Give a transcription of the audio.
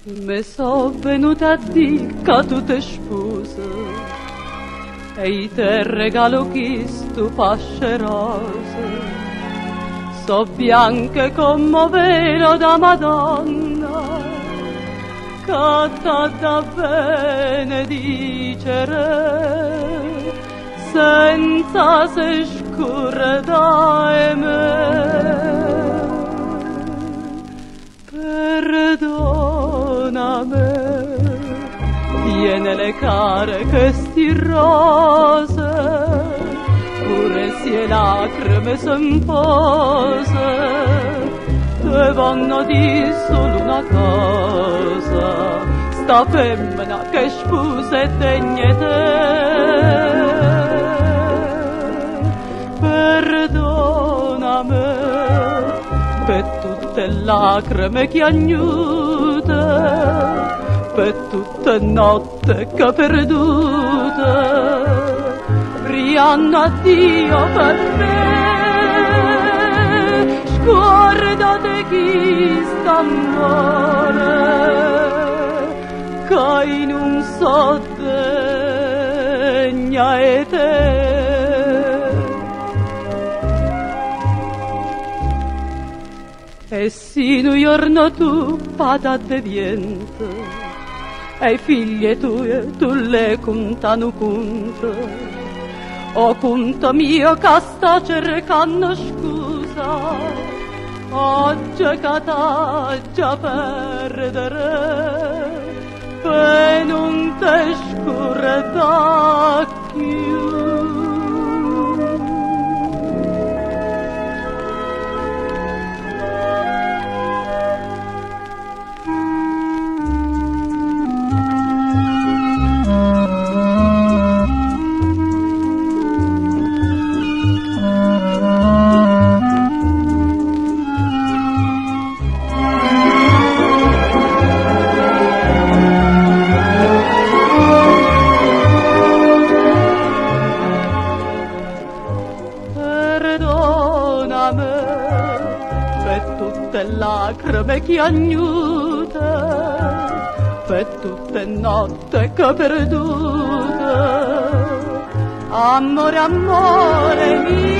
Me so' venuta a di' ca tu te spuse e i' te regalo chistu fascio 'e rose. So' bianche comm' 'o velo d' 'a Madonna ca t'ha da benedicere senza se scurdà 'e me. Perdoname, tienele care chesti rose, pure si 'e lacreme so' 'nfose, te vonno di' sulo na cosa, sta femmena che sposa è degna 'e te. Perdoname pe' tutte 'e lacreme chiagnute, pe' tutte 'e notte che perdute, prianno a Dio pe' me. Scuordate chist'ammore, ca i' nun so' degna 'e te. E si nu juorno tu pate addeviente, e 'e figlie tuoje tu le cunta nu cunto, 'o cunto mio ca sto cercanno scusa, ogge ca t'aggia perdere, pe nun te scurdà cchiù. Perdoname pe' tutte 'e lacreme chiagnute, pe' tutte 'e notte che perdute. Ammore, ammore mio.